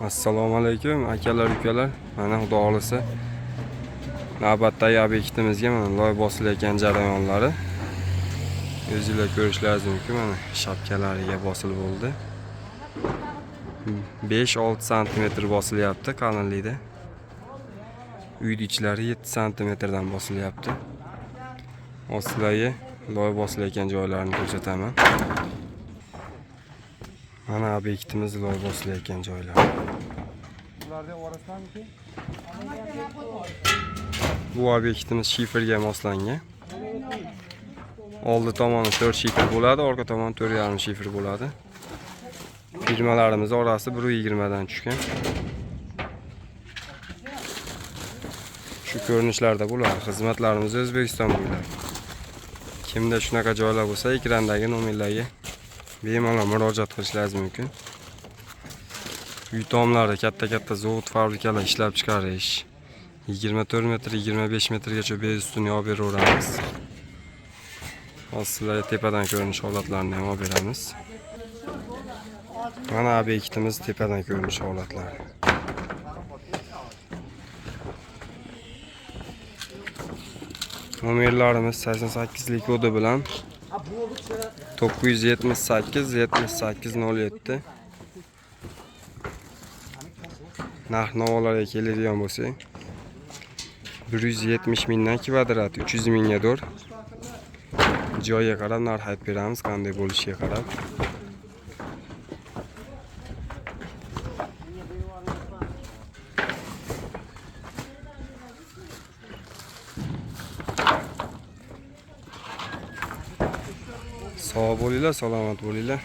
Assalomu alaykum akalar, ukalar. Mana xudo xolasa navbatdagi obyektimizga mana loy bosilayotgan jarayonlari. O'zinglar ko'rishlaringiz mumkin, mana shapkalariga bosilib bo'ldi. 5-6 santimetr bosilyapti qalinlikda. Uyni ichlari 7 santimetrdan bosilyapti. Hozir sizlarga loy bosilayotgan joylarini ko'rsataman. Mana obyektimiz loy bosilayotgan joylari. Bu obyektimiz shiferga moslangan. Oldi tomoni 4 shifer bo'ladi, orqa tomoni 4,5 shifer bo'ladi. Firmalarimiz orasi 1,20 dan tushgan. Shu ko'rinishlarda bo'ladi. Xizmatlarimiz O'zbekiston bo'ylab. Kimda shunaqa joylar bo'lsa, ekrandagi nomerlarga bemalol murojaat qilishlaringiz mumkin. Uy tomlari katta-katta zavod, fabrikalar ishlab chiqarish. 24 metr, 25 metrgacha bez ustuni olib beraveramiz. Hozir sizlarga tepadan ko'rinish holatlarini ham olib beramiz. Mana obyektimiz tepadan ko'rinish holatlari. Nomerlarimiz 88lik kodi bilan 978 78 07. Narx navolarga keladigan bo'lsak, 170 mingdan kvadrat 300 mingga to'g'ri. Joyiga qarab narx aytib beramiz, qanday bo'lishiga qarab. Sog' bo'linglar, salomat bo'linglar.